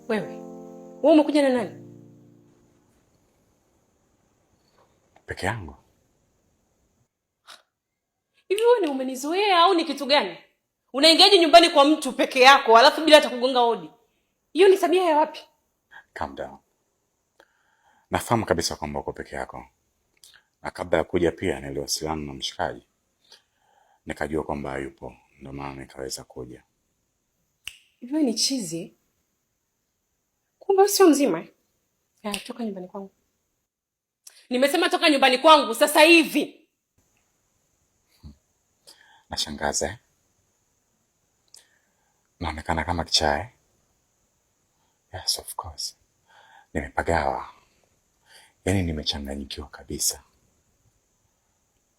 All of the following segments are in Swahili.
Wewe wewe umekuja na nani? Peke yangu. Hivi wewe ni umenizoea au ni kitu gani? Unaingiaje nyumbani kwa mtu peke yako alafu bila hata kugonga hodi? Hiyo ni tabia ya wapi? Calm down. Nafahamu kabisa kwamba uko peke yako, na kabla ya kuja pia niliwasiliana na mshikaji nikajua kwamba hayupo, ndio maana nikaweza kuja. Hivi wewe ni chizi? Kumbe sio mzima, eh? Ya, toka nyumbani kwangu. Nimesema toka nyumbani kwangu sasa hivi. Nashangaza, eh? Naonekana kama kichaa, eh? Yes, of course. Nimepagawa, yaani nimechanganyikiwa kabisa.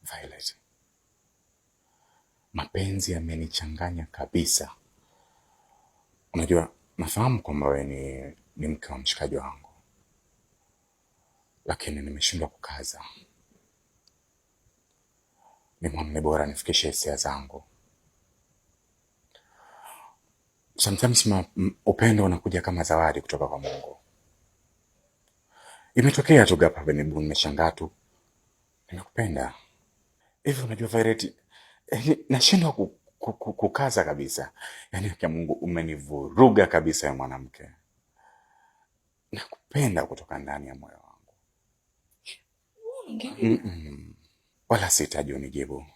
Violet, mapenzi yamenichanganya kabisa. Unajua, nafahamu kwamba wewe ni mke wa mshikaji wangu, lakini nimeshindwa kukaza. Nimeona ni bora nifikishe hisia zangu. Sometimes upendo unakuja kama zawadi kutoka kwa Mungu. Imetokea tu ghafla, nimeshangaa tu, nimekupenda hivi. Unajua Violet, nashindwa kukaza kabisa. Yaani ya Mungu umenivuruga kabisa ya mwanamke. Nakupenda kutoka ndani ya moyo wangu. Wala sihitaji unijibu.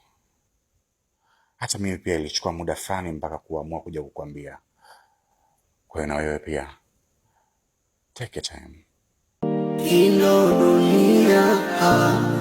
Hata mimi pia ilichukua muda fulani mpaka kuamua kuja kukwambia. Kwa hiyo na wewe pia take your time. Ino dunia.